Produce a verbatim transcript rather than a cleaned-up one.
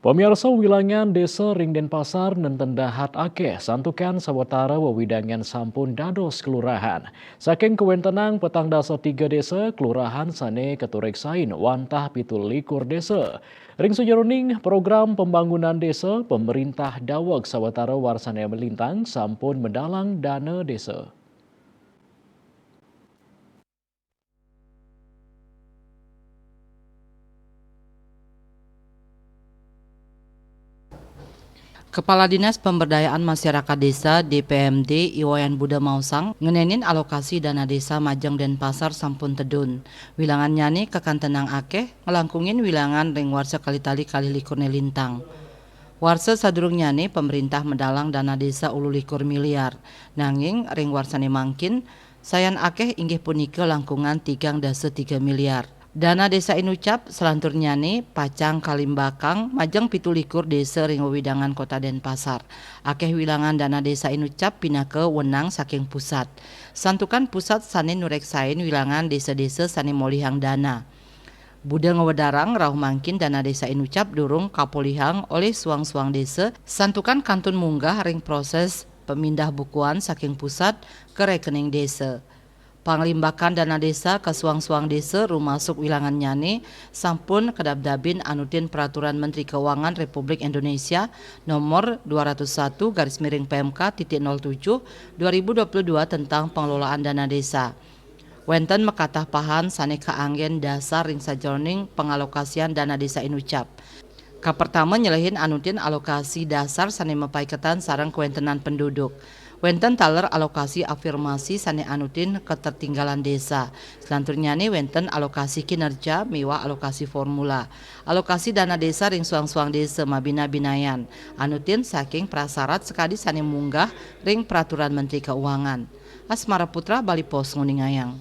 Pamiarsa, wilangan desa ring Denpasar nenten dahat akeh, santukan sawatara wewidangan sampun dados kelurahan. Saking kawentenang petang dasa tiga desa, kelurahan sane katureksain wantah pitu likur desa. Ring sajeroning program pembangunan desa, pemerintah daweg sawatara warsane melintang sampun medalang dana desa. Kepala Dinas Pemberdayaan Masyarakat Desa, D P M D, I Wayan Buda Mausang, ngenenin alokasi dana desa majeng Denpasar sampun tedun. Wilangannyane kakantenang akeh, nglangkungin wilangan ring warsa kalih tali kalih likur ne lintang. Warsa sadurungnyane, pemerintah medalang dana desa ulu likur miliar. Nanging ring warsane mangkin, sayan akeh inggih punika langkungan tigang dasa tiga miliar. Dana desa inucap salanturnyane pacang kalimbakang majeng pitu likur desa ring wewidangan Kota Denpasar. Akeh wilangan dana desa inucap pinaka wenang saking pusat. Santukan pusat sane nureksain wilangan desa-desa sane molihang dana. Buda ngwedarang rauh mangkin dana desa inucap durung kapolihang olih suang-suang desa, santukan kantun munggah ring proses pemindah bukuan saking pusat ke rekening desa. Panglimbakan dana desa ka suang-suang desa rumasuk wilangannyane sampun kadabdabin anutin Peraturan Menteri Keuangan Republik Indonesia nomor dua ratus satu garis miring P M K titik nol tujuh dua ribu dua puluh dua tentang pengelolaan dana desa. Wenten makatah pahan sane kaanggen dasar ring sajeroning pangalokasian dana desa inucap. Kapertama, nyelehin anutin alokasi dasar sane mapaiketan sareng kawentenan penduduk. Wenten taler alokasi afirmasi sane anutin ketertinggalan desa. Selanturnyane wenten alokasi kinerja miwah alokasi formula. Alokasi dana desa ring suang-suang desa mabina-binayan anutin saking prasarat sakadi sane munggah ring Peraturan Menteri Keuangan. Asmara Putra, Bali Post, nguningayang.